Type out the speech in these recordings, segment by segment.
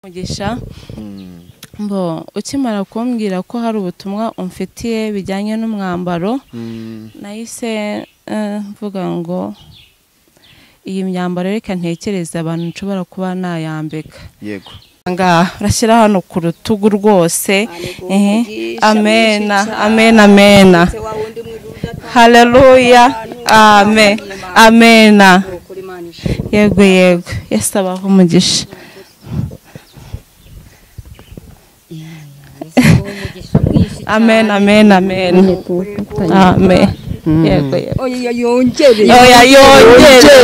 Mugisha. Mbo ukimara kumbwira ko hari ubutumwa umfitiye bijyanye n'umwambaro, nahise mvuga ngo iyi myambaro reka ntekereza abantu nshobora kuba nayambika. Yego. Ngaha urashyira hano ku rutugu rwose. Amena, amena, amena. Haleluya. Amen. Amena. Yego yego. Yesu abahe umugisha. Amen, amen, amen. Amen. Yego yego. Oya yongere. Oya yongere.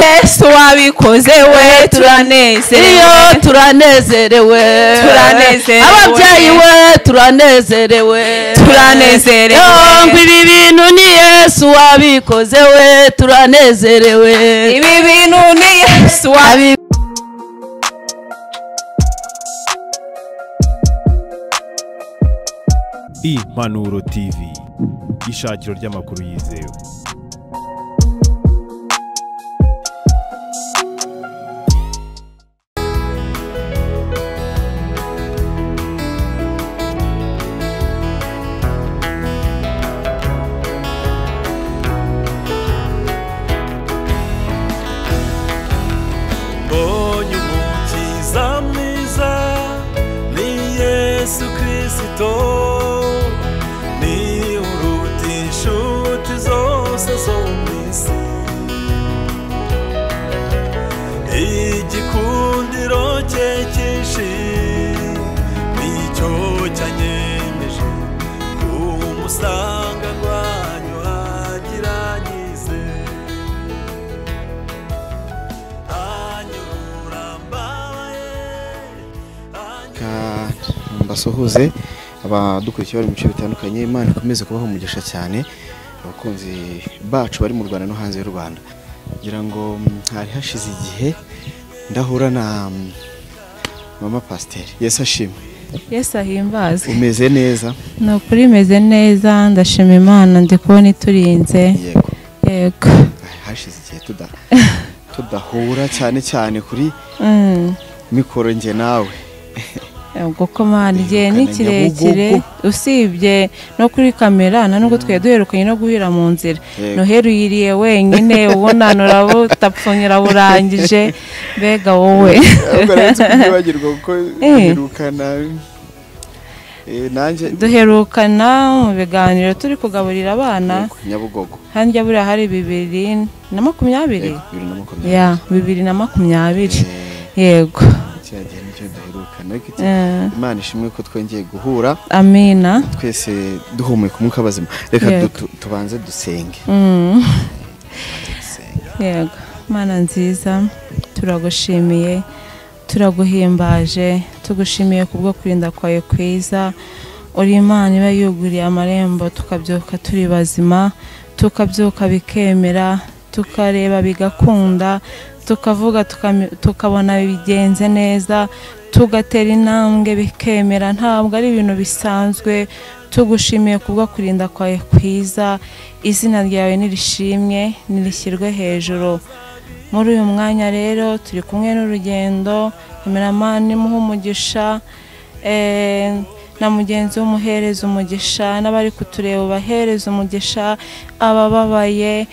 Yesu wabikoze we turanezerewe. Iyo turanezerewe. Turanezerewe. Ababyeyi we turanezerewe. Turanezerewe. Ngo ibi bintu ni Yesu wabikoze we turanezerewe. Ibi bintu ni Yesu wabikoze. Impanuro TV, ishakiro ry'amakuru yizewe. Mbonye umukiza mwiza ni Yesu Kristo, ni uruta inshuti zose zo mu isi. Igikundiro cye cyinshi nicyo cyanyemeje kumusanga rwanyu hagira nyize. Anyura mbabaye. Mbasuhuze abadukurikiye bari mu bice bitandukanye, Imana ikomeze kubaha umugisha cyane abakunzi bacu bari mu Rwanda no hanze y'u Rwanda. Ngira ngo hari hashize igihe ndahura na mama pasiteri. Yesu ashimwe. Yesu ahimbazwe. Umeze neza? Ni ukuri meze neza, ndashima Imana, ndi kubona iturinze. Yego. Yego. Hashize igihe tudahura cyane cyane kuri mikoro nge nawe. Ubwo ko Mana igihe ni kirekire, usibye no kuri kamera na nubwo twe duherukanye no guhira mu nzira. Noheri uyiriye wenyine ubona nurabutapfunyira burangije, mbega wowe. Ubwo rero twibagirwa kuko duherukana nanjye duherukana mu biganiro turi kugaburira abana Nyabugogo. Hanjya buriya hari 2020. Ya, 2020. Yego. Imana ishimwe ko twongeye guhura. Amina. Twese duhumeka umwuka bazima. Reka tubanze dusenge. Yego. Mana nziza, turagushimiye, turaguhimbaje, tugushimiye kubwo kurinda kwawe kwiza. Uri Imana iba yuguriye amarembo tukabyuka turi bazima, tukabyuka bikemera, tukareba bigakunda, tukavuga tukabona bigenze neza, tugatera intambwe bikemera. Ntabwo ari ibintu bisanzwe. Tugushimiye kubwo kurinda kwawe kwiza. Izina ryawe nirishimwe, nirishyirwe hejuru. Muri uyu mwanya rero turi kumwe n'urugendo, kameramani muhe umugisha, na mugenzi w'umuhereza umugisha, n'abari kutureba bahereza umugisha, abababaye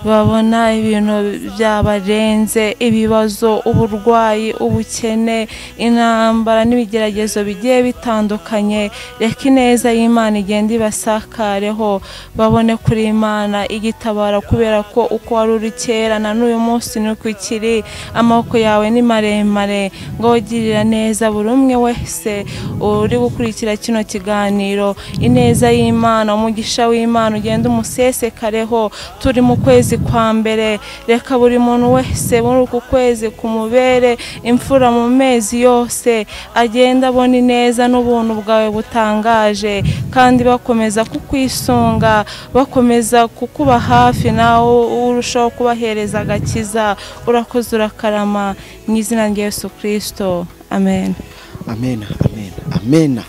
babona ibintu byabarenze, ibibazo, uburwayi, ubukene, intambara n'ibigeragezo bigiye bitandukanye. Reka ineza y'Imana igende ibasakareho, babone kuri Imana igitabara, kubera ko uko wari uri kera na n'uyu munsi niko ikiri. Amaboko yawe ni maremare, ngo ugirira neza buri umwe wese uri gukurikira kino kiganiro. Ineza y'Imana, umugisha w'Imana ugende umusesekareho. Turi mu kwezi kwa mbere, reka buri muntu wese muri uku kwezi kumubere imfura mu mezi yose, agenda abona ineza n'ubuntu bwawe butangaje, kandi bakomeza kukwisunga, bakomeza kukuba hafi, nawe urushaho kubahereza agakiza. Urakoze, urakarama, mu izina rya Yesu Kristo, amen. Amen, amen, amen.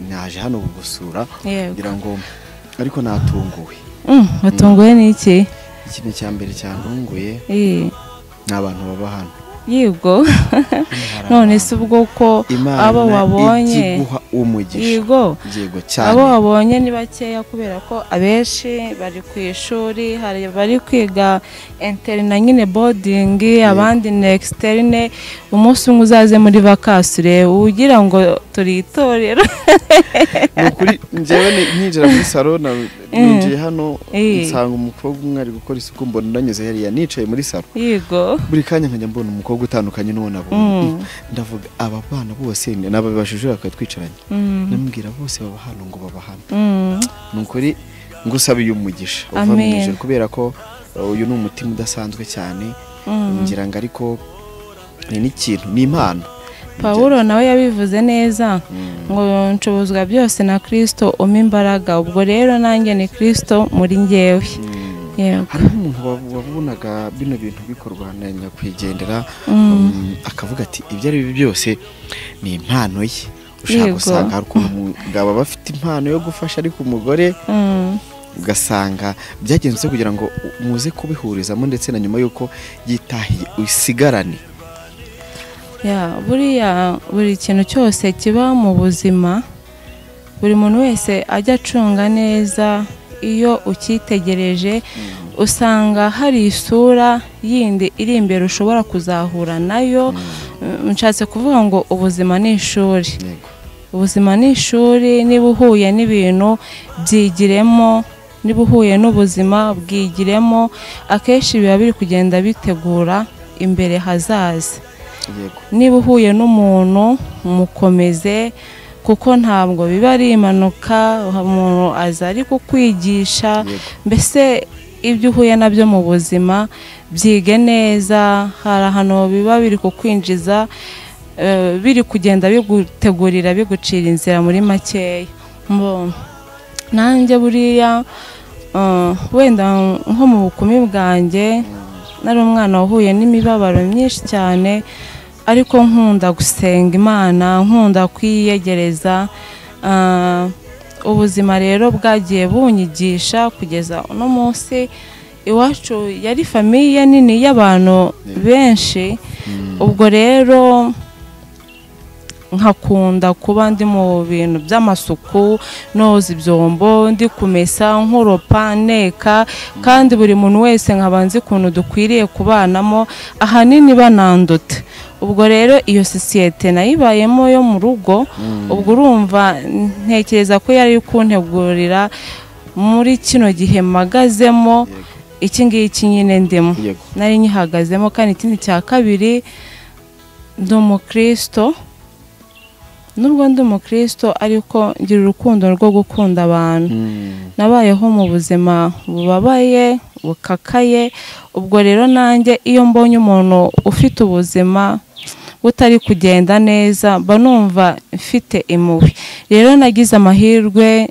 Naje hano kugusura kugira ngo, ariko natunguwe. Watunguwe n'iki? Ikintu cya mbere cyantunguye ni abantu baba hano. Yego. None se ubwo ko abo wabonye yego cyane, abo wabonye ni bakeya kubera ko abenshi bari ku ishuri, hari bari kwiga interna nyine boarding, abandi ni externe. Umunsi umwe uzaze muri vacances ugira ngo turi itorero. Nukuri njyewe ninjira muri salo, ninjiye hano nsanga umukobwa umwe ari gukora isuku, mbona ndanyuze hariya nicaye muri salo. Yego. Buri kanya nkajya mbona umukobwa utandukanye n'uwo nabonye. Ndavuga aba bana bose nababashije bakatwicaranye, namubwira bose baba hano ngo baba hano. Nukuri ngusabiye umugisha uva mu ijuru, kubera ko uyu ni umutima udasanzwe cyane. Ngira ngo ariko ni n'ikintu, ni impano. Pawulo nawe yabivuze neza ngo nshobozwa byose na Kristo umpa imbaraga. Ubwo rero nanjye ni Kristo muri njyewe. Hari umuntu wabonaga bino bintu bikorwa na nyakwigendera akavuga ati ibyo ari byo byose ni impano ye. Ushaka gusanga hari ukuntu umugabo aba afite impano yo gufasha, ariko umugore ugasanga byagenze kugira ngo muze kubihurizamo, ndetse na nyuma y'uko yitahiye usigarane. Ya, buriya buri kintu cyose kiba mu buzima, buri muntu wese ajya acunga neza. Iyo ukitegereje usanga hari isura yindi iri imbere ushobora kuzahura nayo. Nshatse kuvuga ngo ubuzima ni ishuri. Ubuzima ni ishuri, niba uhuye n'ibintu byigiremo, niba uhuye n'ubuzima bwigiremo. Akenshi biba biri kugenda bitegura imbere hazaza. Niba uhuye n'umuntu mukomeze, kuko ntabwo biba ari impanuka, umuntu aza ari kukwigisha. Mbese ibyo uhuye nabyo mu buzima byige neza. Hari ahantu biba biri kukwinjiza, biri kugenda bigutegurira, bigucira inzira muri makeya. Nanjye buriya wenda nko mu bukumi bwanjye nari umwana wahuye n'imibabaro myinshi cyane, ariko nkunda gusenga Imana, nkunda kwiyegereza. Ubuzima rero bwagiye bunyigisha kugeza uno munsi. Iwacu yari famiye nini y'abantu benshi, ubwo rero nkakunda kuba ndi mu bintu by'amasuku, noza ibyombo, ndi kumesa, nkoropa, nteka, kandi buri muntu wese nkaba nzi ukuntu dukwiriye kubanamo, ahanini bananduta. Ubwo rero iyo sosiyete nayibayemo yo mu rugo, ubwo urumva ntekereza ko yari kuntegurira muri kino gihe magazemo iki ngiki nyine ndimo, nari nyihagazemo. Kandi ikindi cya kabiri, ndi umukristo. Nubwo ndi umukristo ariko ngira urukundo rwo gukunda abantu. Nabayeho mu buzima bubabaye, bukakaye. Ubwo rero nanjye iyo mbonye umuntu ufite ubuzima butari kugenda neza, mba numva mfite impuhwe. Rero nagize amahirwe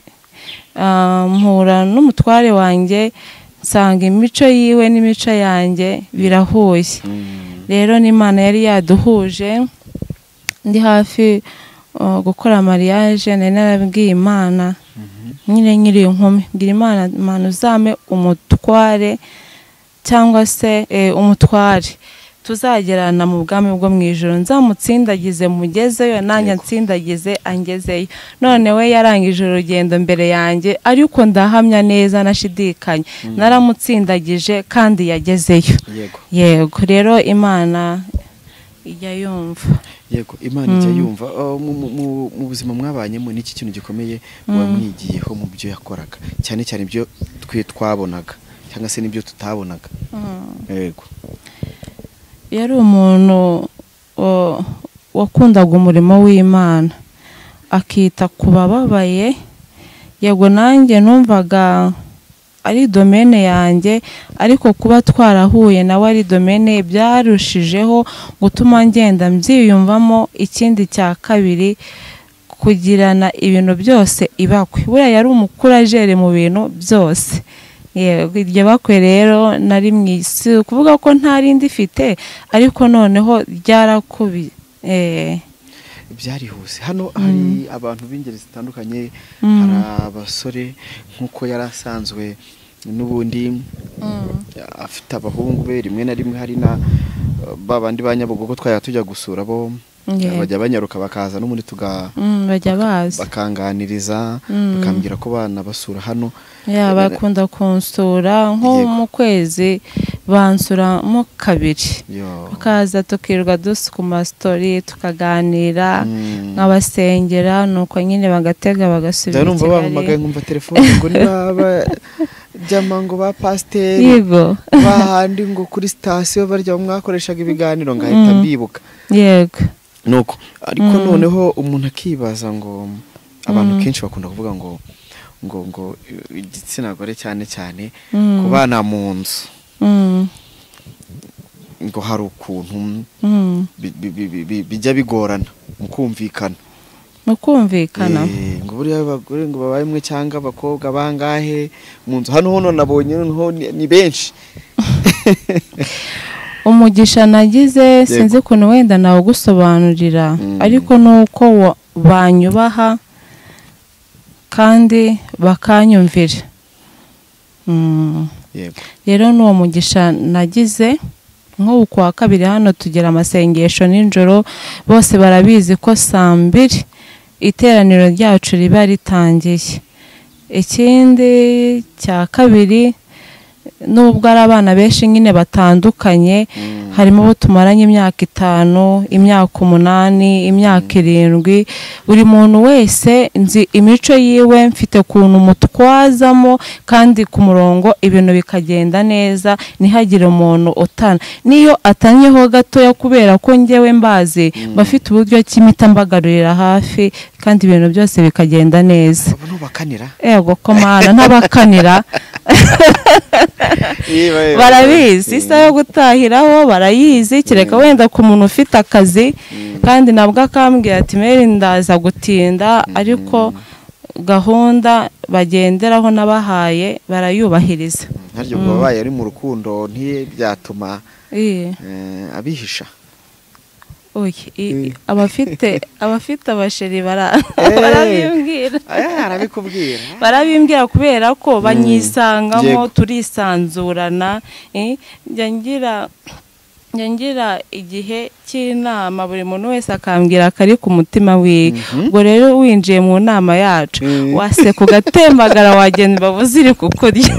mpura n'umutware wanjye, nsanga imico yiwe n'imico yanjye birahuye. Rero n'Imana yari yaduhuje. Ndi hafi gukora mariage, nari narabwiye Imana nyine nkiri inkumi, mbwira Imana, Imana uzame umutware cyangwa se umutware tuzagerana mu bwami bwo mu ijuru, nzamutsindagize mugezeyo, nanjye nsindagize angezeyo. None we yarangije urugendo mbere yanjye, ariko ndahamya neza nashidikanya, naramutsindagije kandi yagezeyo. Yego. Rero Imana ijya yumva. Yego, Imana ijya yumva. Mu buzima mwabanyemo n'iki kintu gikomeye wamwigiyeho mu byo yakoraga, cyane cyane ibyo twe twabonaga cyangwa se n'ibyo tutabonaga? Yego. Yari umuntu wakundaga umurimo w'Imana, akita ku bababaye. Yego nanjye numvaga ari domene yanjye, ariko kuba twarahuye nawe ari domene byarushijeho gutuma ngenda mbyiyumvamo. Ikindi cya kabiri, kugirana ibintu byose ibakwe. Buriya yari umukurajere mu bintu byose. Yego, iryo bakwe rero nari mu isi, kuvuga ko ntari ndifite, ariko noneho ryarakubi byarihuse. Hano hari abantu b'ingeri zitandukanye, hari abasore nk'uko yari asanzwe n'ubundi afite abahungu be, rimwe na rimwe hari na Babandi ba Nyabugogo twajya tujya gusura bo bajya banyaruka bakaza n'ubundi bajya baza bakanganiriza, bakambwira ko bana basura hano. Ya, bakunda kunsura nko mu kwezi bansura mo kabiri, bakaza tukirirwa dusukuma story tukaganira, nkabasengera, nuko nyine bagatega bagasubira i Kigali. Bampamagaye nkumva telefone ngo nibaba jama ngo ba pasiteri yego bahandi ngo kuri sitasiyo barya mwakoreshaga ibiganiro, ngahita mbibuka. Yego. Nuko ariko noneho umuntu akibaza ngo abantu kenshi bakunda kuvuga ngo ngo ngo igitsina gore cyane cyane kubana mu nzu ngo hari ukuntu bijya bigorana mu kumvikana. Mu kumvikana ngo buriya abagore ngo babaye mwe cyangwa abakobwa bangahe mu nzu hano hono nabonye ni benshi. Umugisha nagize sinzi ukuntu wenda nawe gusobanurira, ariko nuko banyubaha kandi bakanyumvira. Yego. Rero n'uwo mugisha nagize nk'ubu kuwa kabiri hano tugira amasengesho nijoro, bose barabizi ko saa mbiri iteraniro ryacu riba ritangiye. Ikindi cya kabiri, nubwo ari abana benshi nyine batandukanye, harimo abo tumaranye imyaka 5, imyaka 8, imyaka 7, buri muntu wese nzi imico yiwe, mfite ukuntu mutwazamo kandi ku murongo ibintu bikagenda neza, ntihagire umuntu utana. Niyo atanyeho gatoya kubera ko njyewe mbazi, bafite uburyo kimita mbagarurira hafi kandi ibintu byose bikagenda neza. Bakanira? Yego ko mana ntabakanira. Barabizi isaha yo gutahiraho barayizi, kereka wenda ku muntu ufite akazi kandi nabwo akambwira ati Mary ndaza gutinda, ariko gahunda bagenderaho nabahaye barayubahiriza. Ntaryo babaye ari mu rukundo ntibyatuma abihisha. Oye, abafite abasheri barabimbwira. Arabikubwira. Barabimbwira kubera ko banyisangamo, turisanzurana. Njya ngira igihe cy'inama buri muntu wese akambwira akari ku mutima wiwe. Ubwo rero winjiye mu nama yacu waseka ugatembagara, wagenda imbavu ziri kukurya.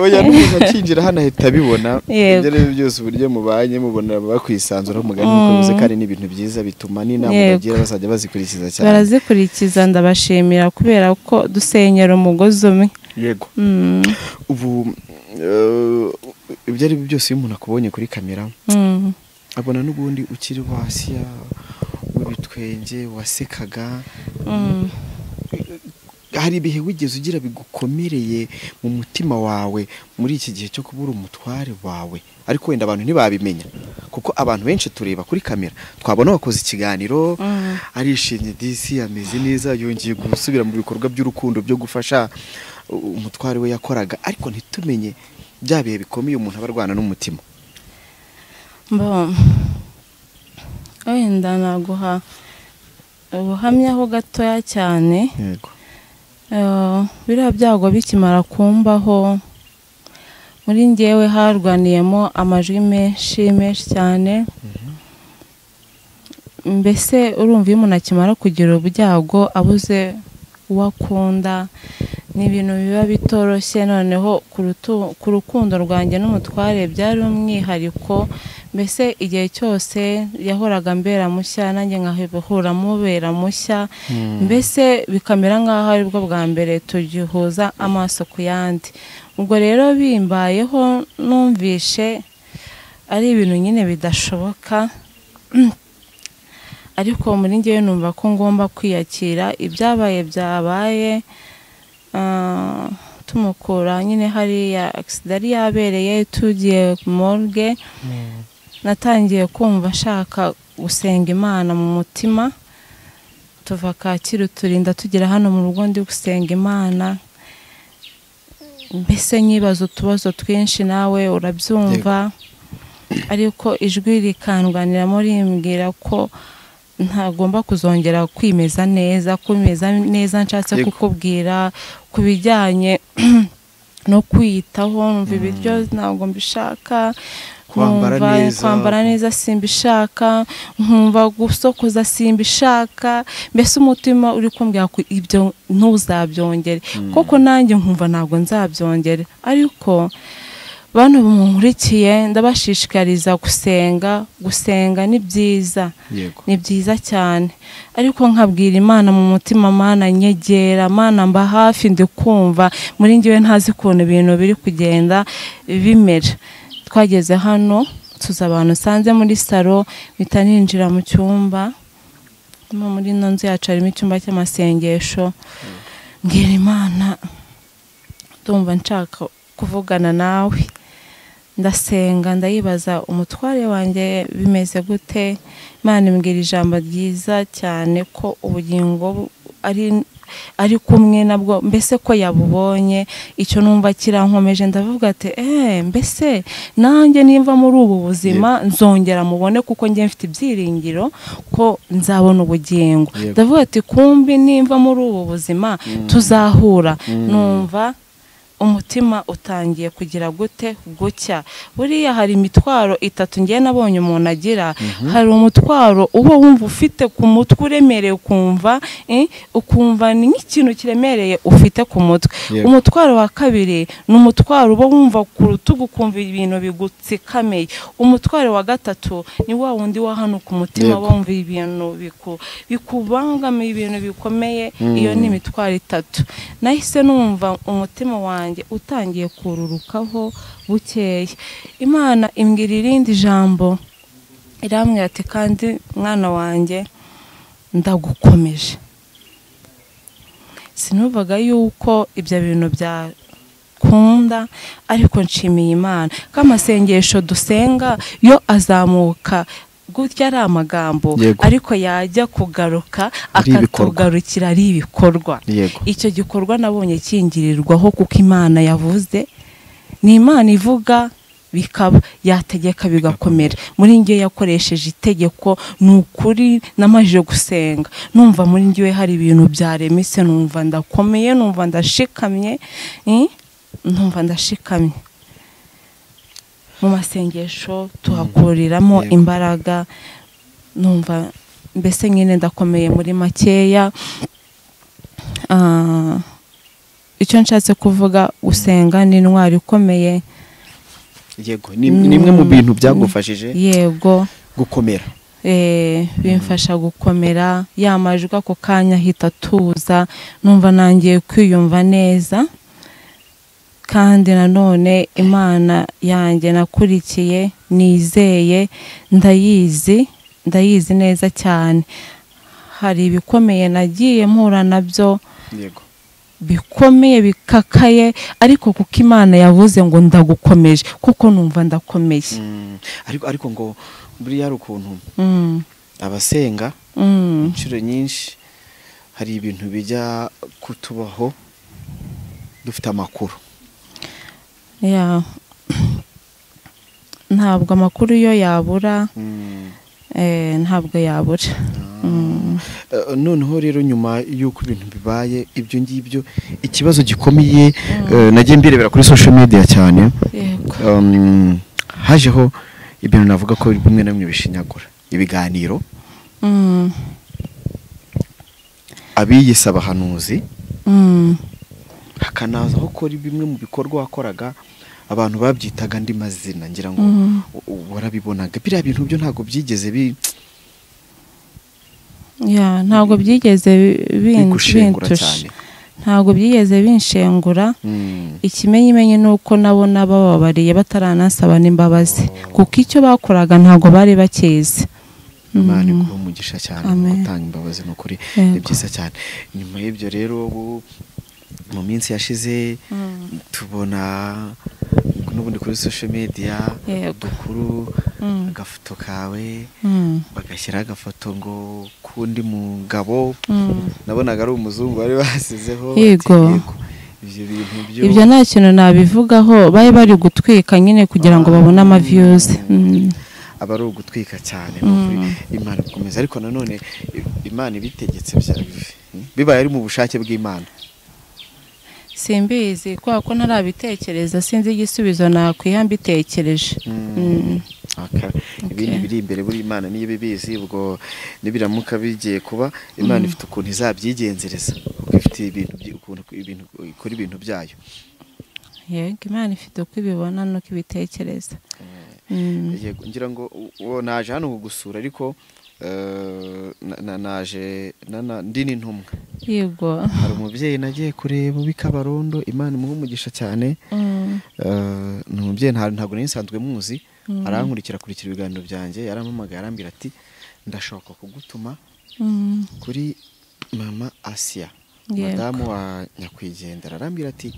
Oya n'umuntu akinjira hano ahita abibona. Ibyo rero byose uburyo mubanye mubona bakwisanzura mugani uko bivuze, kandi ni ibintu byiza bituma n'inama bagira bazajya bazikurikiza cyane. Barazikurikiza, ndabashimira kubera ko dusenyera umugozi umwe. Yego. Ubu ibyo ari byose iyo umuntu akubonye kuri kamera abona n'ubundi ukiri wasiya w'ibitwenge wasekaga. Hari ibihe wigeze ugira bigukomereye mu mutima wawe muri iki gihe cyo kubura umutware wawe, ariko wenda abantu ntibabimenya kuko abantu benshi tureba kuri kamera twabona wakoze ikiganiro arishimye disi ameze neza yongeye gusubira mu bikorwa by'urukundo byo gufasha umutware we yakoraga, ariko ntitumenye bya bihe bikomeye umuntu aba arwana n'umutima. Wenda naguha ubuhamya ho gatoya cyane. Yego. Biriya byago bikimara kumbaho muri njyewe harwaniyemo amajwi menshi menshi cyane. Mbese urumva iyo umuntu akimara kugira ubyago abuze uwo akunda, ni ibintu biba bitoroshye. Noneho ku rukundo rwanjye n'umutware byari umwihariko, mbese igihe cyose yahoraga mbera mushya nanjye nkahora mubera mushya, mbese bikamera nk'aho aribwo bwa mbere tugihuza amaso ku yandi. Ubwo rero bimbayeho numvishe ari ibintu nyine bidashoboka, ariko muri njyewe numva ko ngomba kwiyakira ibyabaye byabaye. Tumukura nyine hariya accident yari yabereye tugiye morgue, natangiye kumva nshaka gusenga Imana mu mutima. Tuva Kacyiru turinda tugera hano mu rugo ndi gusenga Imana, mbese nyibaza utubazo twinshi nawe urabyumva, ariko ijwi rikandwaniramo rimbwira ko ntagomba kuzongera kwimeza neza, kwimeza neza nshatse kukubwira ku bijyanye no kwiyitaho, numva ibiryo ntabwo mbishaka, kwambara neza simbishaka, nkumva gusokoza simbishaka, mbese umutima uri kumbwira ko ibyo ntuzabyongere, koko nanjye nkumva ntabwo nzabyongere. Ariko bantu munkurikiye ndabashishikariza gusenga, gusenga ni byiza, ni byiza cyane, ariko nkabwira Imana mu mutima, Mana nyegera, Mana mba hafi, ndikumva muri njyewe ntazi ukuntu ibintu biri kugenda bimera. Twageze hano tuza abantu nsanze muri salo, mpita ninjira mu cyumba, muri ino nzu yacu harimo icyumba cy'amasengesho, mbwira Imana ndumva nshaka kuvugana nawe, ndasenga ndayibaza umutware wanjye bimeze gute. Imana imbwira ijambo ryiza cyane ko ubugingo ari kumwe nabwo, mbese ko yabubonye. Icyo numva kirankomeje, ndavuga ati mbese nanjye nimva muri ubu buzima nzongera mubone, kuko njye mfite ibyiringiro ko nzabona ubugingo. Ndavuga ati kumbi nimva muri ubu buzima tuzahura. Numva umutima utangiye kugira gute gucya. Buriya hari imitwaro itatu ngiye nabonye umuntu agira. Hari umutwaro uba wumva ufite ku mutwe uremereye, ukumva ukumva ni nk'ikintu kiremereye ufite ku mutwe. Umutwaro wa kabiri ni umutwaro uba wumva ku rutugu, ukumva ibintu bigutsikameye. Umutwaro wa gatatu ni wa wundi wa hano ku mutima, wumva ibintu bikubangamiye, ibintu bikomeye. Iyo ni imitwaro itatu. Nahise numva umutima wanjye utangiye kururukaho bukeye. Imana imbwira irindi jambo, irambwira ati kandi mwana wanjye ndagukomeje. Sinuvaga yuko ibyo bintu byakunda, ariko nshimiye Imana ko amasengesho dusenga yo azamuka gutya ari amagambo, ariko yajya kugaruka akatugarukira ari ibikorwa. Icyo gikorwa nabonye kingirirwaho kuko Imana yavuze, ni Imana ivuga bikaba, yategeka bigakomera. Muri njye yakoresheje itegeko, ni ukuri namajije gusenga numva muri njye hari ibintu byaremise, numva ndakomeye, numva ndashikamye, numva ndashikamye. Mu masengesho tuhakuriramo imbaraga, numva mbese nyine ndakomeye muri makeya. Icyo nshatse kuvuga, gusenga ni intwari ikomeye. Yego, ni imwe mu bintu byagufashije yego gukomera. Bimfasha gukomera, ya majwi ako kanya ahita atuza, numva nangiye kwiyumva neza. Kandi nanone Imana yanjye nakurikiye nizeye, ndayizi, ndayizi neza cyane. Hari ibikomeye nagiye mpura nabyo, yego bikomeye bikakaye, ariko kuko Imana yavuze ngo ndagukomeje, kuko numva ndakomeye. Ariko ngo buriya hari ukuntu abasenga inshuro nyinshi hari ibintu bijya kutubaho dufite amakuru. Ya, ntabwo amakuru yo yabura, ntabwo yabura. Noneho rero nyuma y'uko ibintu bibaye ibyo ngibyo, ikibazo gikomeye nagiye mbirebera kuri social media cyane, hajeho ibintu navuga ko bimwe na bimwe bishinyagura ibiganiro, abiyise abahanuzi, hakanazaho ko bimwe mu bikorwa wakoraga abantu babyitaga andi mazina, ngira ngo warabibonaga. Biriya bintu byo ntabwo byigeze ya ntabwo byigeze bigushengura cyane, ntabwo byigeze binshengura. Ikimenyimenyi nuko nabona bababariye bataranasaba n'imbabazi, kuko icyo bakoraga ntabwo bari bakizi. Imana iguhe umugisha cyane gutanga imbabazi, ni ukuri ni byiza cyane. Nyuma y'ibyo rero mu minsi yashize tubona n'ubundi kuri social media dukuru agafoto kawe, bagashyira agafoto ngo kundi mugabo, nabonaga ari umuzungu bari basizeho. Yego, ibyo bintu byo ibyo nta kintu nabivugaho, bari bari gutwika nyine kugira ngo babone ama views. Aba ari ugutwika cyane, nukuri Imana ikomeza. Ariko nanone Imana ibitegetse bibaye ari mu bushake bw'Imana. Simbizi kubera ko ntarabitekereza, sinzi igisubizo nakwiha mbitekereje. Ibindi biri imbere buri Imana niyo ibibizi, ubwo nibiramuka bigiye kuba Imana ifite ukuntu izabyigenzereza, kuko ifite ibintu ukuntu ibintu ikora ibintu byayo. Yego, Imana ifite uko ibibona nuko ibitekereza. Yego, ngira ngo uwo naje hano kugusura ariko naje ndi n'intumwa. Yego. Hari umubyeyi nagiye kureba ubikabarondo, Imana imuhe umugisha cyane. Ni umubyeyi ntabwo nari nsanzwe muzi, arankurikira akurikira ibiganiro byanjye, yarampamagaye arambwira ati ndashaka kugutuma kuri mama Asia, madamu wa nyakwigendera. Arambwira ati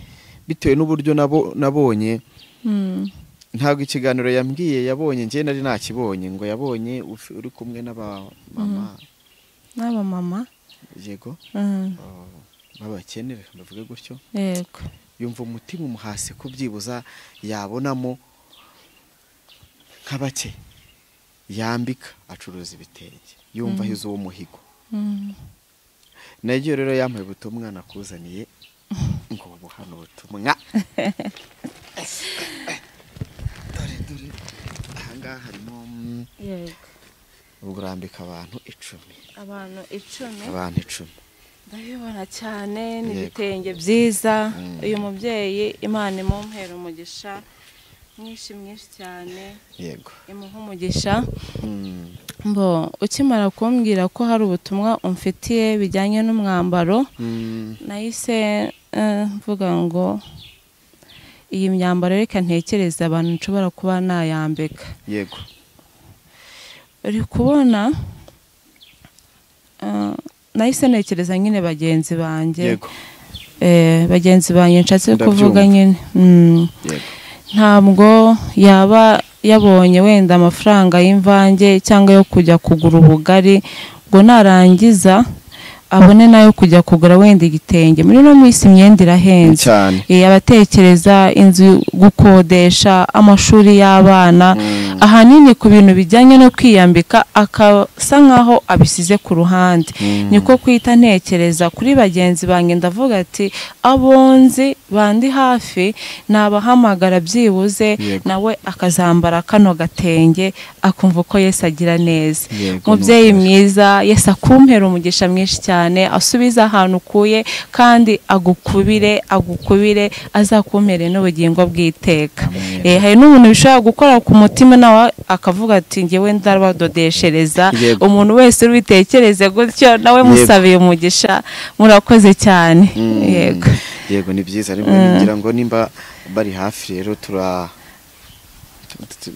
bitewe n'uburyo nabonye ntabwo ikiganiro yambwiye yabonye njye nari nakibonye, ngo yabonye uri kumwe n'abamama n'abamama yego babakenere bavuge gutyo. Yego. Yumva umutima umuhase kubyibuza yabonamo nk'abake yambika acuruza ibitenge, yumva ahize uwo muhigo. Nagiye rero yampaye ubutumwa nakuzaniye ngo buhano ubutumwa. Dore ahangaha harimo yego ubwo abantu 10. Abantu 10. Abantu 10. Ndabibona cyane ni ibitenge byiza. Uyu mubyeyi Imana imumpera umugisha mwinshi mwinshi cyane. Yego. Imuha umugisha. Mbo ukimara kumbwira ko hari ubutumwa umfitiye bijyanye n'umwambaro, nahise mvuga ngo iyi myambaro reka ntekereza abantu nshobora kuba nayambika. Yego. Uri kubona nahise ntekereza nyine bagenzi banjye. Yego. Bagenzi banjye nshatse kuvuga nyine. Yego. Ntabwo yaba yabonye wenda amafaranga y'imvange cyangwa yo kujya kugura ubugari ngo narangiza abone nayo kujya kugura wenda igitenge. Muri no minsi imyenda irahenze cyane. Abatekereza inzu gukodesha, amashuri y'abana, ahanini ku bintu bijyanye no kwiyambika akasa nkaho abisize ku ruhande. Niko kwita ntekereza kuri bagenzi banjye, ndavuga ati abonzi bandi hafi nabahamagara byibuze nawe akazambara kano gatenge akumva uko Yesu agira neza. Mubyeyi mwiza, Yesu akumpera umugisha mwinshi cyane, asubiza ahantu ukuye kandi agukubire agukubire, azakumpere n'ubugingo bw'iteka. Hari n'umuntu bishobora gukora ku mutima nawe akavuga ati ngewe ndabadodeshereza. Umuntu wese ubitekereze gutyo nawe musabiye umugisha. Murakoze cyane. Yego. Yego, ni byiza ariko ngira ngo nimba bari hafi rero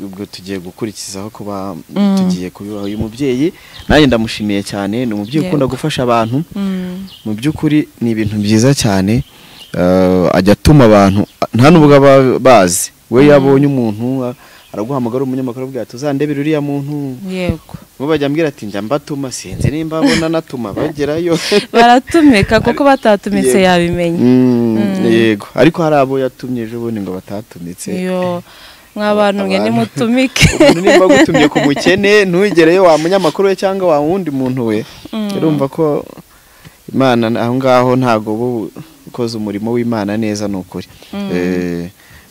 ubwo tugiye gukurikizaho kuba tugiye kubibaho. Uyu mubyeyi nanjye ndamushimiye cyane, ni umubyeyi ukunda gufasha abantu. Mu by'ukuri ni ibintu byiza cyane, ajya atuma abantu nta nubwo bazi we yabonye umuntu araguhamagara umunyamakuru abwira ati uzandebere uriya muntu. Yego. Bo bajya ambwira ati njya mbatuma, sinzi nimba abona natuma bagerayo. Baratumika kuko batatumitse yabimenya. Yego, ariko hari abo yatumye ejo bundi ngo batatumitse. Yo, mwabantu mwe nimutumike. Umuntu nimba gutumye ku mukene ntugereyo wa munyamakuru we cyangwa wa wundi muntu we, urumva ko Imana aho ngaho ntago ukoze umurimo w'Imana neza nukuri.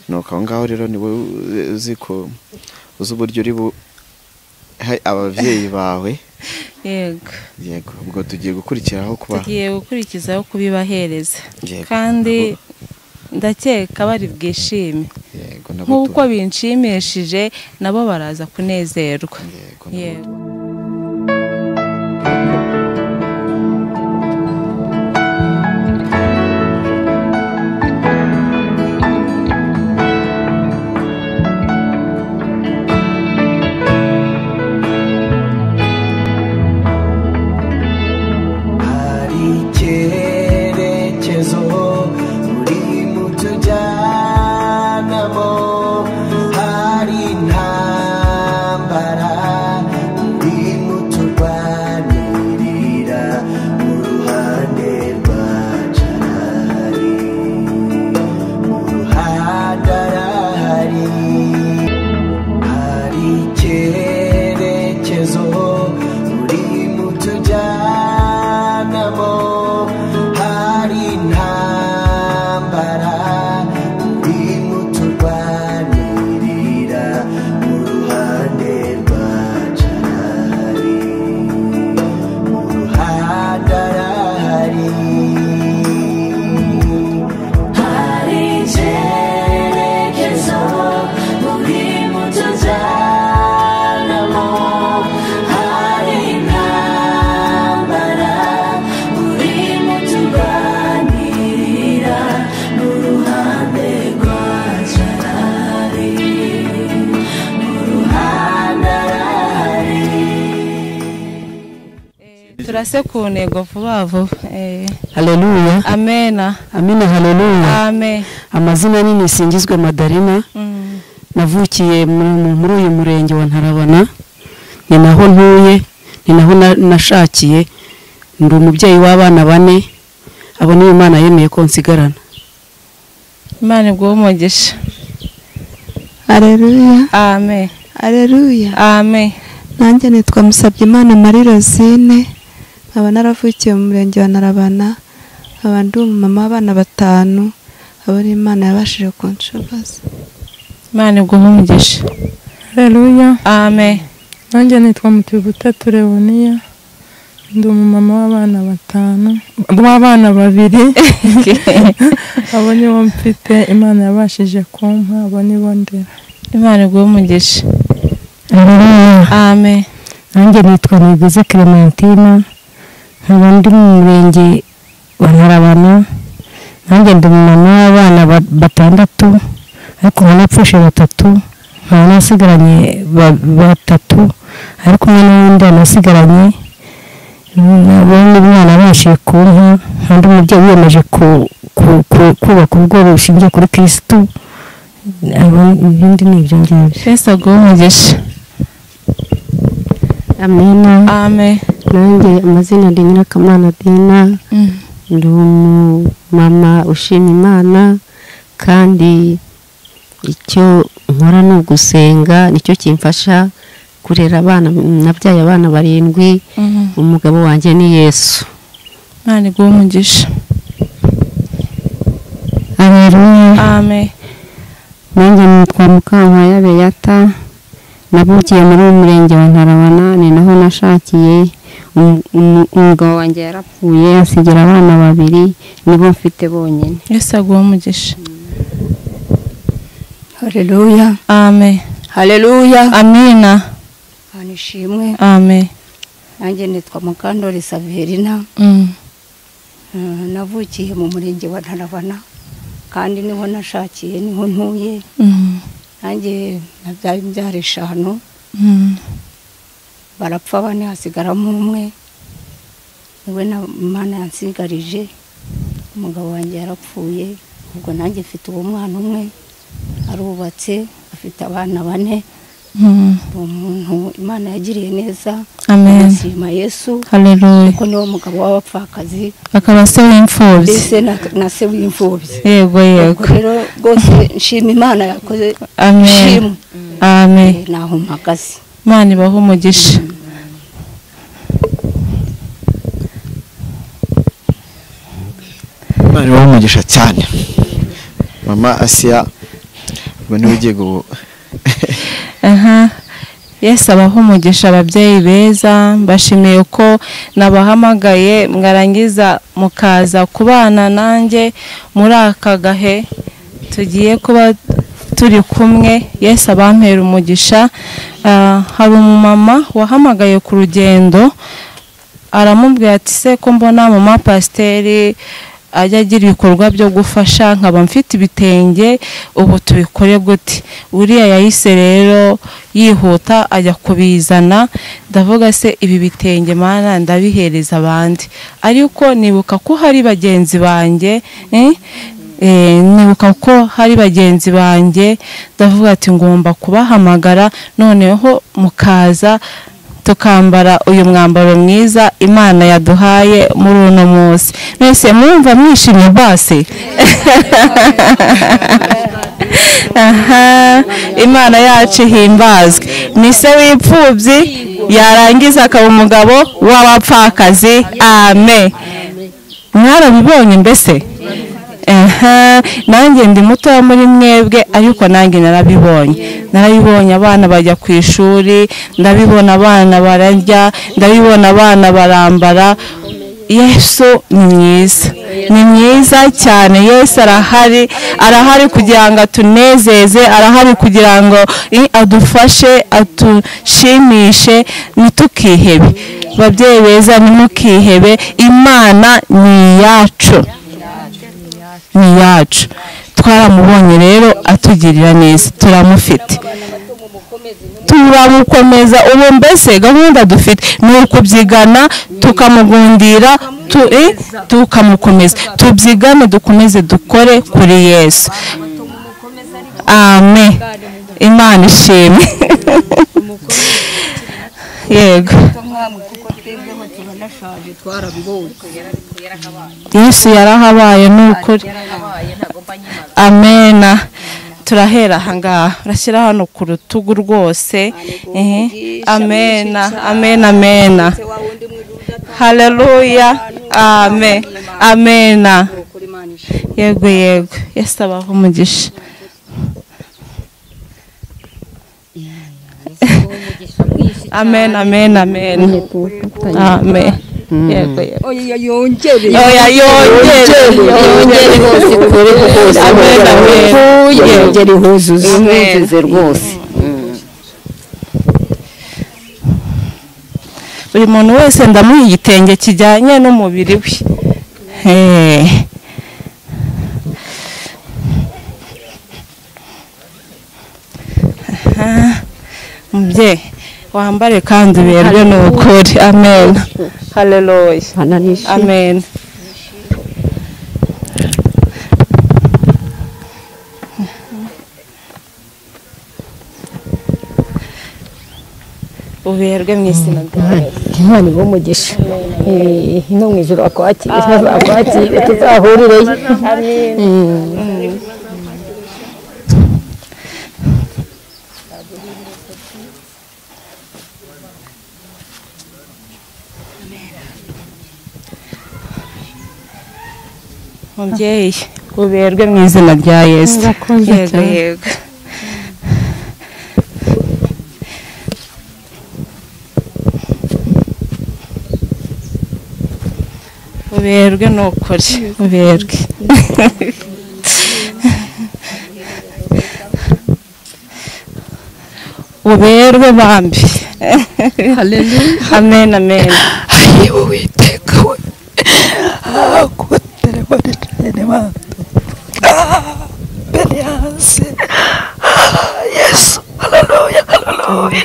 Nuko aho ngaho rero ni uziko uzi uburyo uri abavyeyi bawe. Yego. Yego, ubwo tugiye gukurikiraho kuba tugiye gukurikizaho kubibahereza. Kandi ndakeka bari bwishime. Yego, nkuko binshimishije nabo baraza kunezerwa. Yego. Hari intambara ndi Turase ku ntego vuba vuba. Haleluya. Amena. Amina, haleluya. Amen. Amazina ni Nisingizwe Madarina. Navukiye muri uyu murenge wa Ntarabana, ni naho ntuye, ni naho nashakiye. Ndi umubyeyi w'abana 4, abo ni Imana yemeye ko nsigarana. Imana iguhe umugisha. Haleluya. Amen. Haleluya. Amen. Nanjye nitwa Musabyimana Marie Rosine, nkaba naravukiye mu murenge wa Ntarabana, nkaba ndi umumama w'abana 5, abo ni Imana yabashije kunshoboza. Imana iguhe umugisha. Haleluya. Amen. Nanjye nitwa Mutibutatu Leonia, ndi umumama w'abana 5, w'abana 2. Abo nibo mfite, Imana yabashije kumpa, abo nibo ndera. Imana iguhe umugisha. Haleluya. Amen. Nanjye nitwa Niguze Clementina, nkaba ndi mu murenge wa Ntarabana. Nanjye ndi umumama w'abana 6, ariko nkanapfushe 3, nkaba nasigaranye 3, ariko umwe n'undi anasigaranye. N'undi mwana abashije kumpa, undi mubyeyi wiyemeje kubaka urugo rushingiye kuri Kristo. Ibindi ni ibyo ngibyo. Yesu aguhe umugisha. Amina. Amen. Nanjye amazina ndi Nyirakamana Dina, ndi umumama ushima Imana, kandi icyo nkora ni ugusenga, nicyo kimfasha kurera abana. Nabyaye abana 7, umugabo wanjye ni Yesu. Imana iguhe umugisha. Haleluya. Amen. Nanjye nitwa Mukankwaya Beata, navukiye muri uyu murenge wa Ntarabana, ni naho nashakiye. Umugabo wanjye yarapfuye asigira abana 2, nibo mfite bonyine. Yesu aguhe umugisha. Haleluya. Amen. Haleluya. Amina. Anishimwe. Amen. Nanjye nitwa Mukandori Saverina. Navukiye mu murenge wa Ntarabana, kandi niho nashakiye, niho ntuye. Nanjye nabyaye imbyaro 5, barapfa 4, hasigaramo 1, niwe Imana yansigarije. Umugabo wanjye yarapfuye, ubwo nanjye mfite uwo mwana umwe, arubatse, afite abana 4. Umuntu Imana yagiriye neza. Amen. Nshima Yesu. Haleluya. Kuko niwo mugabo w'abapfakazi, akaba se w'imfubyi, mbese na se w'imfubyi. Yego yego. Rero rwose nshima Imana yakoze. Amen. Amen. Naho mpagaze. Imana ibahe umugisha. Imana ibahe umugisha cyane. Mama Asia, ubwo niwe ugiye Aha. Yesu abahe umugisha ababyeyi beza, mbashimiye ko nabahamagaye mwarangiza mukaza kubana nanjye muri aka gahe tugiye kuba turi kumwe. Yesu abampera umugisha. Hari umumama wahamagaye ku rugendo, aramubwira ati se ko mbona mama pasiteri ajya agira ibikorwa byo gufasha, nkaba mfite ibitenge, ubu tubikore gute? Uriya yahise rero yihuta ajya kubizana. Ndavuga se ibi bitenge Mana ndabihereza abandi, ariko nibuka ko hari bagenzi banjye, nibuka ko hari bagenzi banjye, ndavuga ati ngomba kubahamagara noneho mukaza tukambara uyu mwambaro mwiza Imana yaduhaye muri uno munsi. Mwese mwumva mwishimye basi? Aha, Imana yacu ihimbazwe. Ni se w'imfubyi yarangiza akaba umugabo w'abapfakazi. Amen. Mwarabibonye mbese? Aha, nanjye ndi muto muri mwebwe, ariko nanjye narabibonye. Narabibonye abana bajya ku ishuri, ndabibona abana bararya, ndabibona abana barambara. Yesu ni mwiza, ni mwiza cyane. Yesu arahari, arahari kugira ngo atunezeze, arahari kugira ngo adufashe, atushimishe, ntitukihebe. Babyeyi beza, ntimukihebe, Imana ni iyacu, ni iyacu. Twaramubonye rero atugirira neza, turamufite. Turamukomeza. Ubu mbese gahunda dufite ni ukubyigana, tukamugundira, tukamukomeza, tubyigane, dukomeze dukore kuri Yesu. Amen. Imana ishimwe. Yego, Yesu yarahabaye ni ukuri. Amena. Turahera ahangaha, urashyira hano ku rutugu rwose. Amena, amena, amena. Haleluya. Amen, amena. Yego, yego. Yesu abahe umugisha. Amen, amen, amen. Amen. Yego, yego. Oya yongere. Oya yongere. Yongere hose kure hose. Amen, amen. Yongere huzuze. Huzuze rwose. Buri muntu wese ndamuha igitenge kijyanye n'umubiri we. Mubyeyi wambare kandi uberwe ni ukuri. Amen. Haleluya. Amen. Uberwe mu izina rya Yesu. Imana ibahe umugisha. No mu ijuru akwakire, akwakire, tuzahurireyo. Amen. Mubyeyi uberwe mu izina rya Yesu. Yego, yego. Uberwe ni ukuri, uberwe. Uberwe bambi. Haleluya. Amen, amen. Ayiwe Uwiteka we. Yesu, haleluya, haleluya.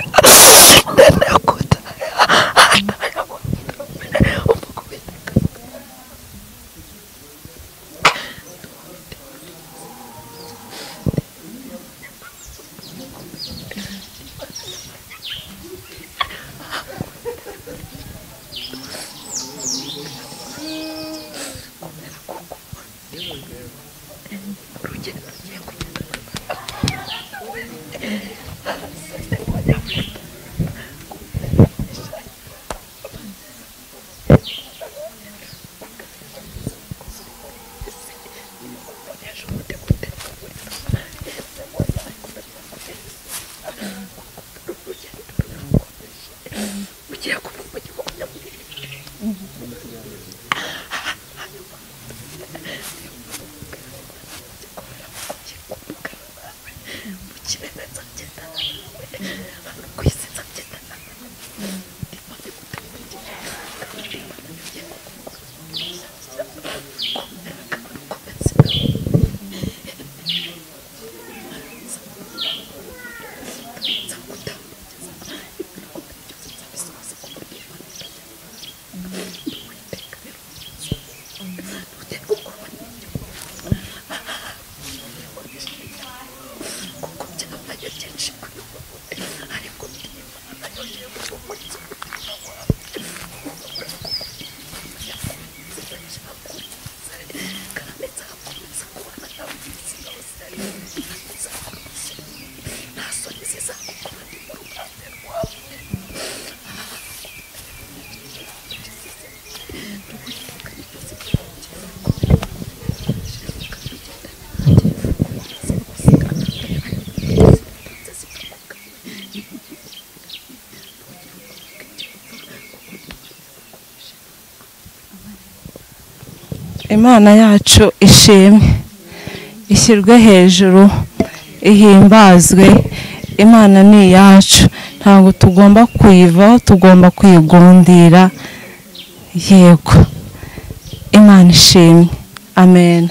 Imana yacu ishimwe, ishyirwe hejuru, ihimbazwe. Imana ni iyacu, ntabwo tugomba kuyivaho, tugomba kuyigundira. Yego, Imana ishimwe. Amen.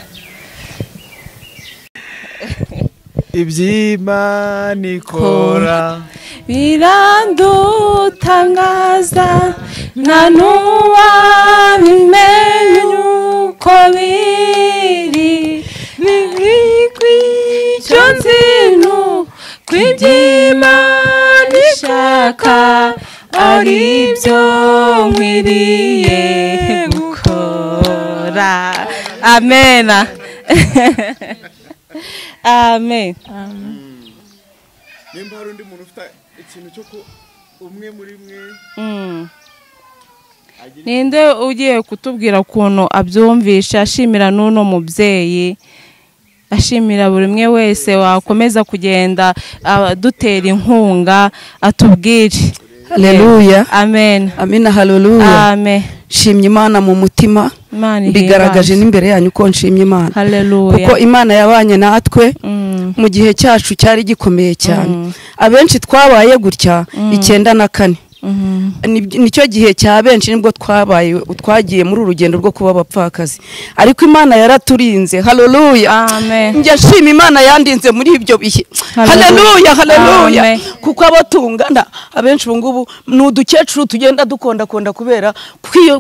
Iby'Imana ikora birandutangaza, nta n'uwabimenya uko biri. Icyo nzi ni uko iby'Imana ishaka ari byo nkwiriye gukora. Amen. Amen. Nimba hari undi muntu ufite ikintu cyo umwe muri mwe, ninde ugiye kutubwira ukuntu abyumvisha, ashimira n'uno mubyeyi, ashimira buri umwe wese wakomeza kugenda dutera inkunga, atubwire. Haleluya. Amen. Amina, haleluya. Amen. Nshimye Imana mu mutima, mbigaragaje n'imbere yanyu ko nshimye Imana. Haleluya. Kuko Imana yabanye natwe mu gihe cyacu cyari gikomeye cyane. Abenshi twabaye gutya 94. Nicyo gihe cya benshi nibwo twabaye, twagiye muri urugendo rwo kuba abapfakazi, ariko Imana yaraturinze. Haleluya. Amen. Njya nshima Imana yandinze muri ibyo bihe. Haleluya, haleluya. Kuko abatungana abenshi ubu ngubu ni udukecuru tugenda dukondakonda kubera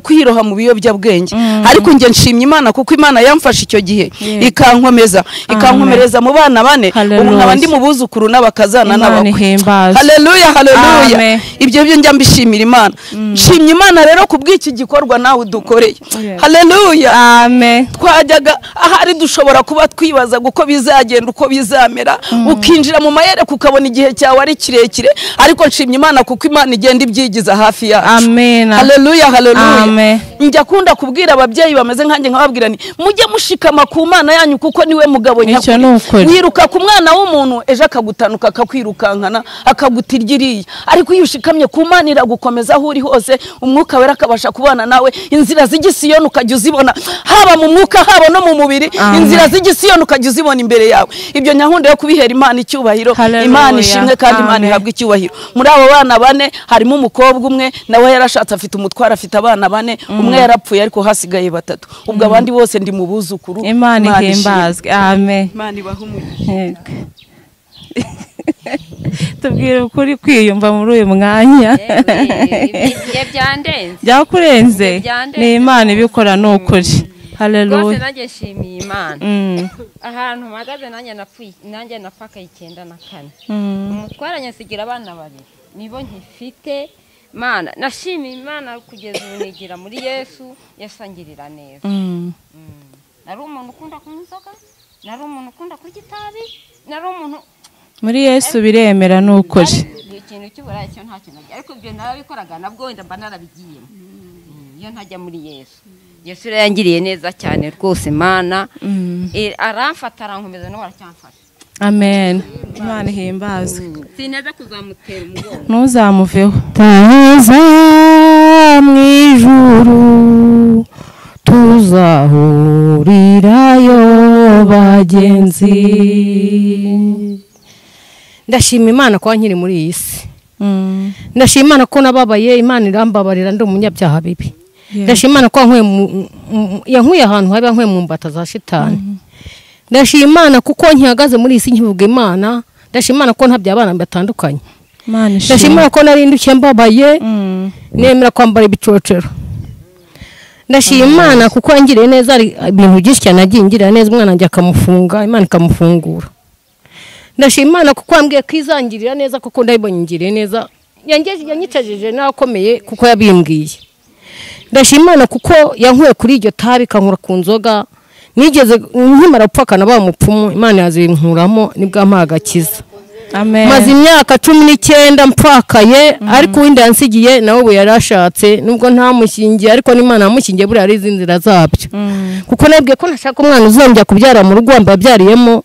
kwiroha mu biyobyabwenge, ariko njye nshimye Imana kuko Imana yamfashe icyo gihe ikankomeza, ikankomereza mu bana bane, ubu nkaba ndi mu buzukuru n'abakazana n'abakwe. Haleluya, haleluya. Ibyo byo njya mbishimira Imana. Nshimye Imana rero kubw'iki gikorwa nawe udukoreye. Haleluya. Amen. Twajyaga ahari dushobora kuba twibaza uko bizagenda, uko bizamera, ukinjira mu mayereko ukabona igihe cyawe ari kirekire, ariko nshimye Imana kuko Imana igenda ibyigiza hafi yacu. Amen. Haleluya, haleluya. Njya kunda kubwira ababyeyi bameze nkanjye nkababwira ni mujye mushikama ku Mana yanyu kuko niwe mugabo nyakuri. Wiruka ku mwana w'umuntu ejo akagutanuka akakwirukankana akagutirya, ariko iyo ushikamye ku Mana iragukomeza aho uri hose, umwuka wera akabasha kubana nawe, inzira z'igisiyoni ukajya uzibona, haba mu mwuka haba no mu mubiri, inzira z'igisiyoni ukajya uzibona imbere yawe. Ibyo nyahunda yo kubihera Imana icyubahiro. Imana ishimwe kandi Imana ihabwe icyubahiro. Muri abo bana bane harimo umukobwa umwe nawe yarashatse, afite umutwara, afite abana bane, umwe yarapfuye ariko hasigaye batatu. Ubwo abandi bose ndi mu buzukuru. Imana ihimbazwe. Amen. Imana ibahe umugisha. Tubwire ukuri kwiyumva muri uyu mwanya. Byakurenze. Ni Imana ibikora ni ukuri. Haleluya. Rwose nanjye nshimiye Imana. Ahantu mpagaze nanjye napfuye, nanjye napfakaye 94. Umutwara nyasigira abana babiri nibo nkifite. Mana nashimiye Imana kugeza ubu nigira muri Yesu, yasangirira neza. Nari umuntu ukunda kunywa inzoga, nari umuntu ukunda kurya itabi, nari umuntu muri Yesu biremera n'ukuri. Ikintu cy'uburayi cyo nta kintu, ariko ibyo narabikoraga nabwo wenda mba narabigiyemo iyo ntajya muri Yesu. Yesu yangiriye neza cyane rwose Mana, aramfata arankomeza no aracyamfata. Amen. Imana ihimbazwe. Sineza kuzamutera umugongo. Ntuzamuveho. Taza mu ijuru tuzahurirayo bagenzi. Ndashima Imana ko nkiri muri iyi si. Ndashima Imana ko nababaye, Imana irambabarira ndi umunyabyaha bibi. Ndashima Imana ko yankuye ahantu habi, yankuye mu mbata za shitani. Ndashima Imana kuko nkihagaze muri iyi si nkivuga Imana. Ndashima Imana ko ntabya abana batandukanye. Ndashima Imana ko nari ndushye mbabaye, nemera kwambara ibicocero. Ndashima Imana kuko yangiriye neza ibintu byinshi cyane, agiye ingirira neza, umwana wanjye akamufunga, Imana ikamufungura. Ndashima Imana kuko ambwiye ko izangirira neza, kuko ndayibonye ingiriye neza, yanyicajeje n'akomeye kuko yabimbwiye. Ndashima Imana kuko yankuye kuri iryo tabi kankura ku nzoga, nigeze nkimara gupfakana ba mupfumu, Imana yazinkuramo nibwo ampaye agakiza. Amen. Maze imyaka 19 mpfakaye, ariko uwindi yansigiye nawe ubu yarashatse, nubwo ntamushyingiye ariko n'Imana yamushyingiye buriya ari izi nzira zabyo. Kuko nabwiye ko ntashaka umwana uzongera kubyara mu rugo mbabyariyemo.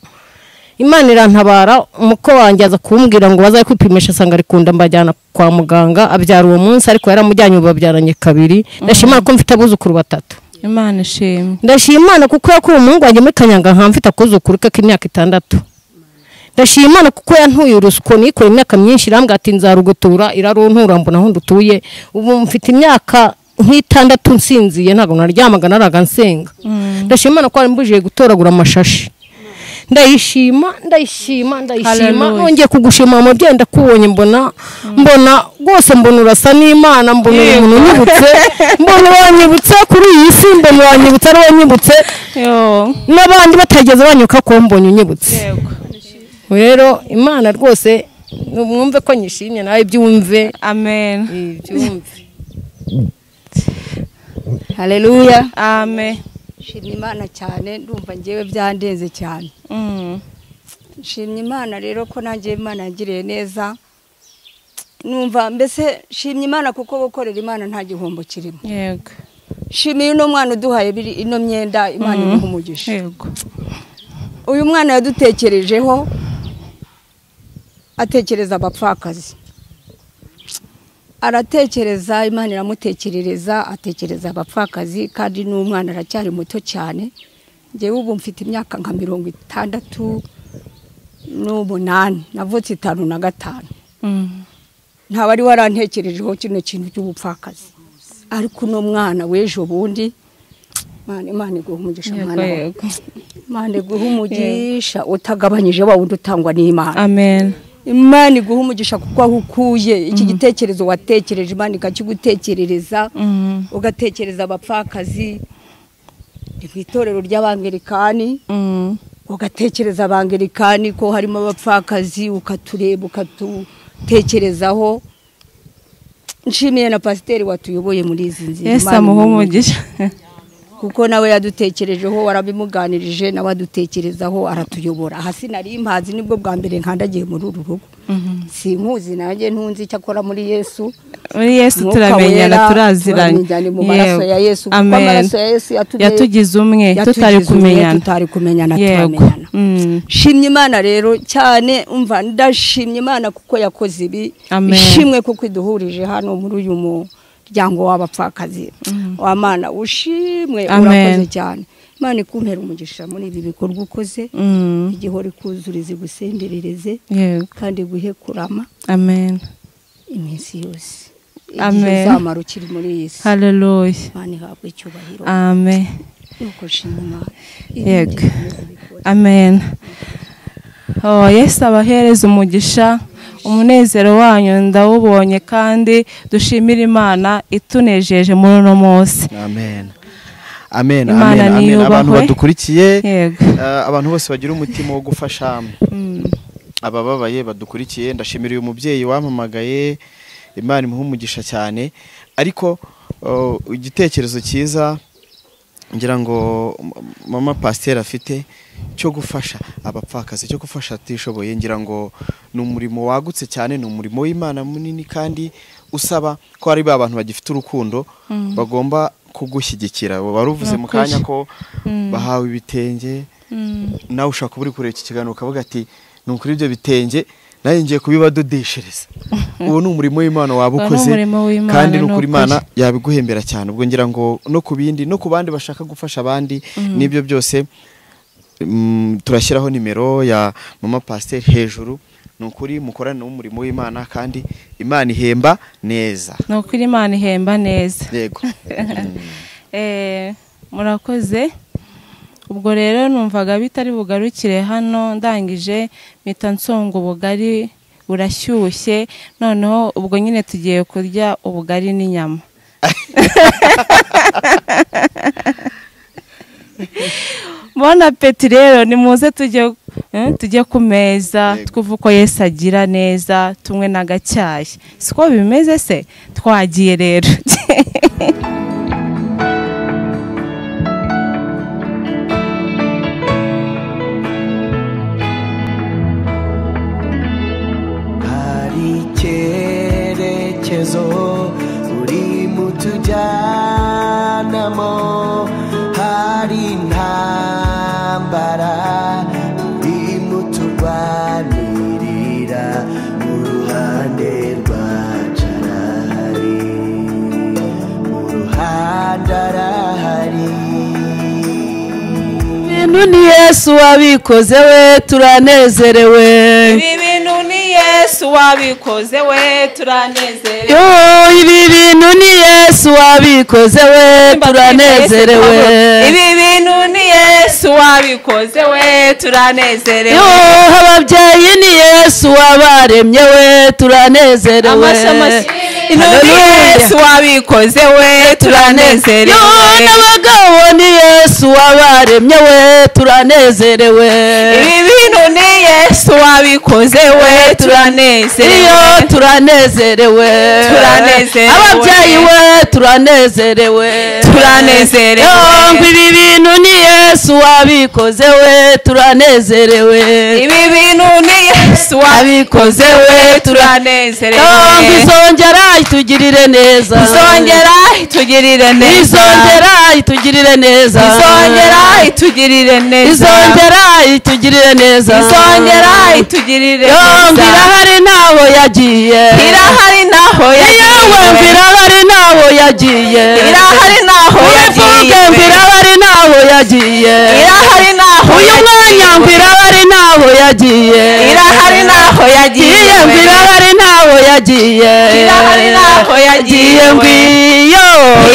Imana irantabara, umuko wanjye aza kumbwira ngo bazaye kwipimisha asanga ari kunda, mbajyana kwa muganga abyara uwo munsi, ariko yaramujyanye ubu babyaranye kabiri. Ndashima ko mfite abuzukuru batatu. Imana ishimwe. Ndashima Imana kuko yakuye umuhungu wanjye muri Kanyanga nka mfite akuzukuru ke k'imyaka 6. Ndashima Imana kuko yantuye urusiko nikora imyaka myinshi, irambwira ati nzarugutura, iraruntura mbona aho ndutuye. Ubu mfite imyaka nk'itandatu nsinziye, ntabwo naryamaga naraga nsenga. Ndashima Imana ko yambujije gutoragura amashashi. Ndayishima ndayishima ndayishima, nongeye kugushima mubyeyi, ndakubonye mbona mbona rwose, mbona urasa n'Imana, mbona umuntu unyibutse, mbona uranyibutse kuri iyi si, mbona uranyibutse ari wanyibutse n'abandi batageze banyuka ko mbonye unyibutse. Rero Imana rwose mwumve ko nyishimye, nawe byumve. Amen. Byumve. Haleluya. Amen. Nshimye Imana cyane, ndumva ngewe byandenze cyane. Nshimye Imana rero ko nanjye Imana yangiriye neza. Numva mbese nshimye Imana kuko gukorera Imana nta gihombo kirimo. Yego. Nshimiye uno mwana uduhaye biri ino myenda, Imana imuha umugisha. Yego. Uyu mwana yadutekerejeho, atekereza abapfakazi, aratekereza, Imana iramutekerereza, atekereza abapfakazi, kandi n'umwana aracyari muto cyane. Ngewe ubu mfite imyaka nka 68, navutse 55. Nta wari warantekerejeho kino kintu cy'ubupfakazi, ariko uno mwana w'ejo bundi, Imana iguha umugisha mwana wawe. Imana iguha umugisha utagabanyije wa wundi utangwa n'Imana. Amen. Imana iguha umugisha kuko aho ukuye iki gitekerezo watekereje, Imana ikakigutekerereza, ugatekereza abapfakazi mu itorero ry'Abangilikani, ugatekereza Abangilikani ko harimo abapfakazi, ukatureba ukatutekerezaho. Nshimiye na pasiteri watuyoboye muri izi nzira, Yesu amuhe umugisha, kuko nawe yadutekerejeho, warabimuganirije, nawe adutekerezaho, aratuyobora. Aha sinari impazi, nibwo bwa mbere nkandagiye muri uru rugo. Sinkuzi nanjye ntunzi icyakora muri Yesu. Muri Yesu turamenyana, turaziranye mu maraso ya Yesu, kuko amaraso ya Yesu yatugize umwe, tutari kumenyana, turamenyana. Shimye Imana rero cyane, umva ndashimye Imana kuko yakoze ibi. Ishimwe kuko iduhurije hano muri uyu muryango w'abapfakazi. Wa Mana ushimwe, urakoze cyane. Imana ikumpera umugisha muri ibi bikorwa ukoze, igihora ikuzurize, gusenderereze, kandi guhe kurama. Amen. Iminsi yose. Amen. Uzamara ukiri muri iyi si. Haleluya. Imana ihabwe icyubahiro. Amen. Nuko shima Imana. Yego. Amen. Oh, Yesu abahereza umugisha. Umunezero wanyu ndawubonye, kandi dushimira Imana itunejeje muri uno munsi. Amen. Amen. Amen. Amen. Abantu badukurikiye, abantu bose bagira umutima wo gufasha abababaye badukurikiye, ndashimira uyu mubyeyi wampamagaye, Imana imuhe umugisha cyane. Ariko igitekerezo cyiza ngira ngo mama pasiteri afite cyo gufasha abapfakazi, cyo gufasha atishoboye, ngira ngo ni umurimo wagutse cyane, ni umurimo w'Imana munini, kandi usaba ko ari ba bantu bagifite urukundo bagomba kugushyigikira. Waruvuze mu kanya ko bahawe ibitenge, nawe ushaka kuba uri kureba iki kiganiro ukavuga ati ni ukuri ibyo bitenge nawe ngiye kubibadodeshereza. Uwo ni umurimo w'Imana wabukoze, kandi ni ukuri Imana yabiguhembera cyane. Ubwo ngira ngo no ku bindi, no ku bandi bashaka gufasha abandi, n'ibyo byose turashyiraho nimero ya mama pasiteri hejuru. Ni ukuri mukorane n'umurimo w'Imana, kandi Imana ihemba neza. Ni ukuri Imana ihemba neza. Yego. Murakoze. Ubwo rero numvaga bitari bugarukire hano, ndangije mpita nsonga ubugari burashyushye, noneho ubwo nyine tugiye kurya ubugari n'inyama. Bon appétit rero, nimuze tujye ku meza, twuve uko Yesu agira neza, tumwe n'agacyayi. Siko bimeze se? Twagiye rero. Hari icyerekezo uri mutujyanamo, hari intambara uri muturwanirira, mu ruhande rwacu arahari, mu ruhande arahari. Ibintu ni Yesu wabikoze we, turanezerewe. Ibi bintu ni Yesu wabikoze we, turanezerewe. Ibi bintu ni Yesu wabikoze we, turanezerewe. Ibi bintu ni Yesu Yesu wabikoze we turanezerewe. Ababyeyi ni Yesu wabaremye we turanezerewe. Ni Yesu wabikoze we turanezerewe. N'abagabo ni Yesu wabaremye we turanezerewe. Ibi bintu ni Yesu wabikoze we turanezerewe. Iyo turanezerewe. Turanezerewe. Ababyeyi we turanezerewe. Turanezerewe. Ibi bintu ni Yesu wabikoze we turanezerewe. Ibi bintu ni Yesu wabikoze we turanezerewe. Izongera itugirire neza. Izongera itugirire neza. Izongera itugirire neza. Izongera itugirire neza. Izongera itugirire neza. Izongera itugirire neza. Irahari ntaho yagiye. Irahari ntaho yagiye. Irahari ntaho yagiye. Irahari ntaho yagiye. Irahari ntaho yagiye. Irahari ntaho. Uyu mwanya irahari ntaho yagiye. Irahari ntaho yagiye. Irahari ntaho yagiye. Irahari ntaho yagiye. Ngiyo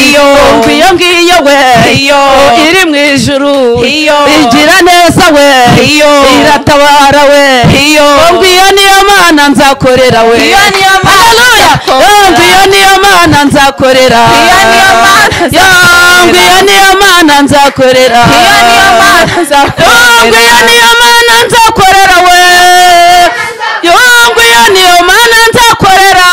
iyo ngiyo ngiyo we iyo iri mu ijuru iyo igira neza we iyo iratabara we iyo ngiyo niyo Mana nzakorera we. Iyo niyo Mana. Ngiyo niyo Mana nzakorera. Iyo niyo Mana. Ngiyo niyo Mana nzakorera. Iyo niyo Mana nzakorera. Ngiyo niyo Mana nzakorera we. Ngiyo niyo Mana nzakorera.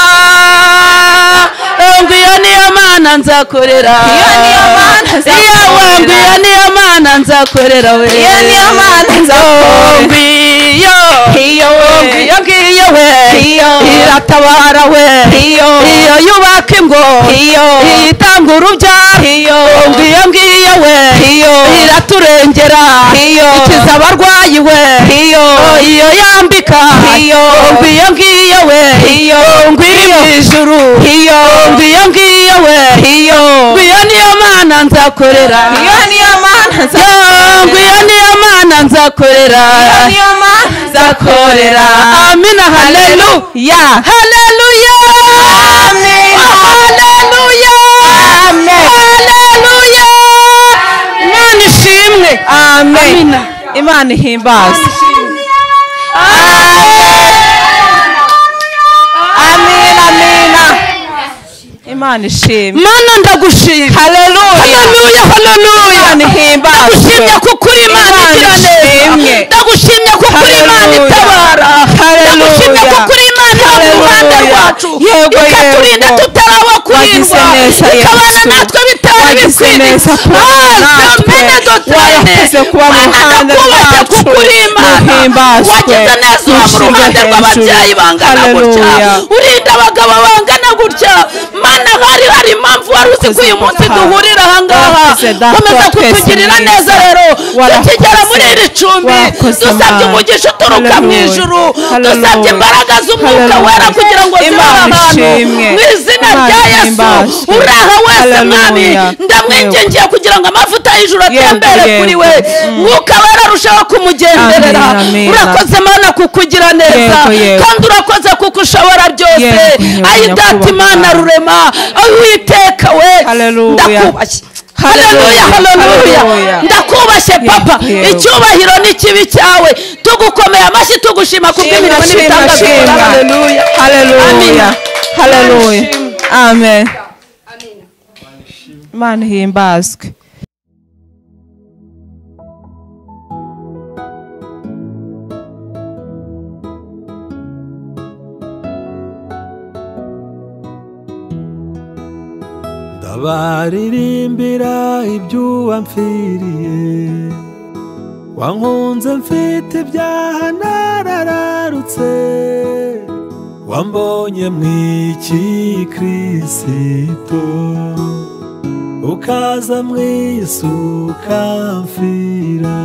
Ngiyo niyo Mana nzakorera. Iyo niyo Mana nzakorera. Ngiyo niyo Mana nzakorera we. Iyo niyo Mana nzakorera. Ngiyo iyo ngiyo ngiyo we iyo iratabara we iyo iyo yubaka ingo iyo itanga urubyaro iyo ngiyo ngiyo we iyo iraturengera iyo ikiza abarwayi we iyo iyo yambika iyo ngiyo ngiyo we iyo ngiyo mu ijuru iyo ngiyo ngiyo we iyo ngiyo niyo Mana nzakorera. Iyo niyo Mana nzakorera. Ngiyo niyo Mana nzakorera. Iyo niyo Mana nzakorera. Amina. Haleluya. Haleluya. Amen. Haleluya. Amen. Haleluya. Imana ishimwe. Amen. Imana ihimbaze. Amen. Amina. Imana ishimwe. Mana ndagushima. Haleluya. Haleluya. Haleluya. Imana ihimbaze. Ndagushimye kuko uri Imana igira neza. Ndagushimye kuko uri Imana itabara. Ndagushimye kuko uri Imana iba mu ruhande rwacu. Ikaturinda tutaraba kurindwa. Ikabana natwe bitari bikwiriye. Warakoze kuba mu ruhande rwacu. Kuko uri Imana. Wagize neza uba mu ruhande rw'ababyeyi bangana gutya. Urinda abagabo bangana gutya. Mana hari impamvu wari uzi ko uyu munsi duhurira aha ngaha. Komeza kutugirira neza rero. Tukigera muri iri cumbi dusabye umugisha uturuka mu ijuru. Dusabye imbaraga z'umwuka wera kugira ngo zibe ahantu. Mu izina rya Yesu uraha wese Mwami ndamwingingiye kugira ngo amavuta y'ijuru atembere kuri we. Mwuka wera arushaho kumugenderera. Urakoze Mana kukugira neza kandi urakoze kuko ushobora byose. Ayi Data Imana rurema Uwiteka we ndakubashye. Haleluya. Haleluya. Ndakubashye Papa. Icyubahiro ni kibi cyawe. Tugukomeye amashyi tugushima kubw'imirimo n'ibitangaza. Haleluya. Haleluya. Haleluya. Amen. Imana ihimbazwe. Ndabaririmbira ibyo wamfiriye, wankunze mfite ibyaha narararutse, wambonye mw'iki Kristo, ukaza mw'Yesu ukamfira,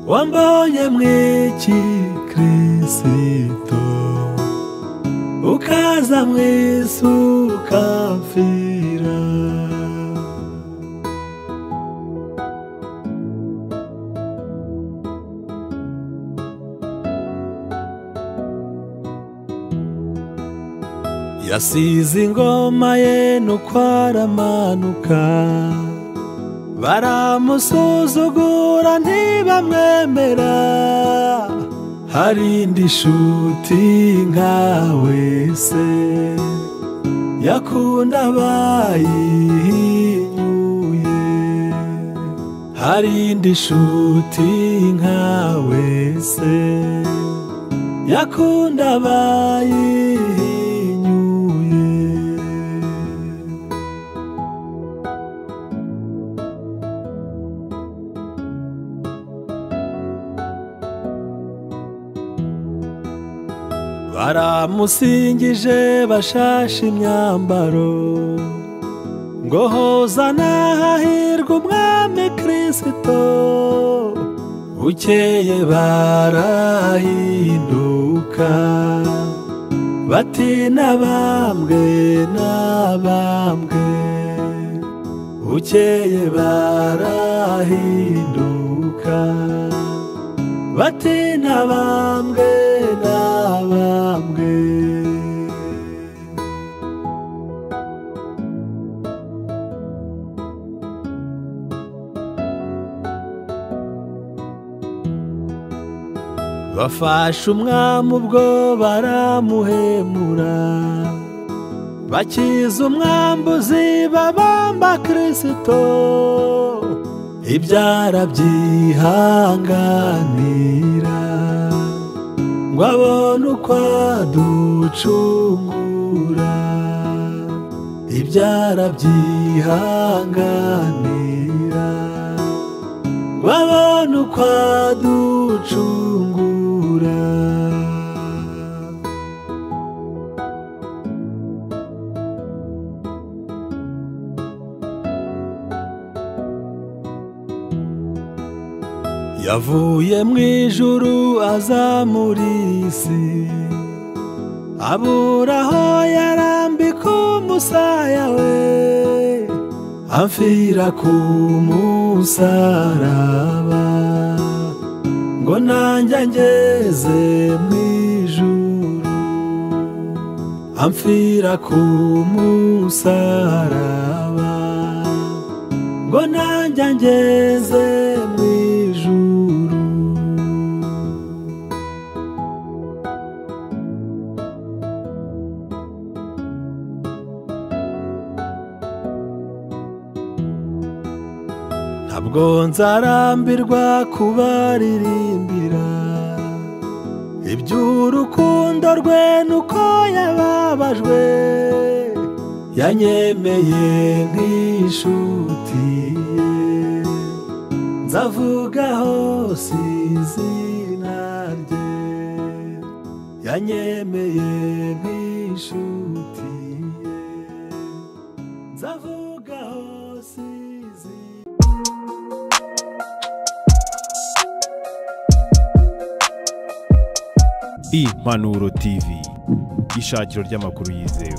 wambonye mw'iki Kristo, ukaza mw'Yesu ukamfira. Yasize ingoma ye nuko aramanuka, Baramusuzugura ntibamwemera, hari indi shuti nkawe se yakunda abayihinyuye. Hari indi shuti nkawe se yakunda abayihinyuye. Baramusingije bashashe imyambaro, ngo hozana hahirwa umwami Kristo. Bukeye barahinduka bati nabambwe nabambwe. Bukeye barahinduka bati nabambwe nabambwe. Bafashe umwami ubwo baramuhemura, bakiza umwambuzi babamba Kristo. Ibyara byihanganira ngo abone uko aducungura. Ibyara byihanganira ngo abone uko aducungura. Yavuye mu ijuru aza muri isi, abura aho yarambika umusaya we, amfira ku musaraba ngo nanjye angeze mu ijuru. Amfira ku musaraba ngo nanjye angeze mu ijuru. Ntabwo nzarambirwa kubaririmbira iby'urukundo rwe nuko yababajwe, yanyemeye nk'inshuti ye. Nzavuga hose izina rye, yanyemeye nk'inshuti ye. Nzavuga hose izina. Impanuro TV, ishakiro ry'amakuru yizewe.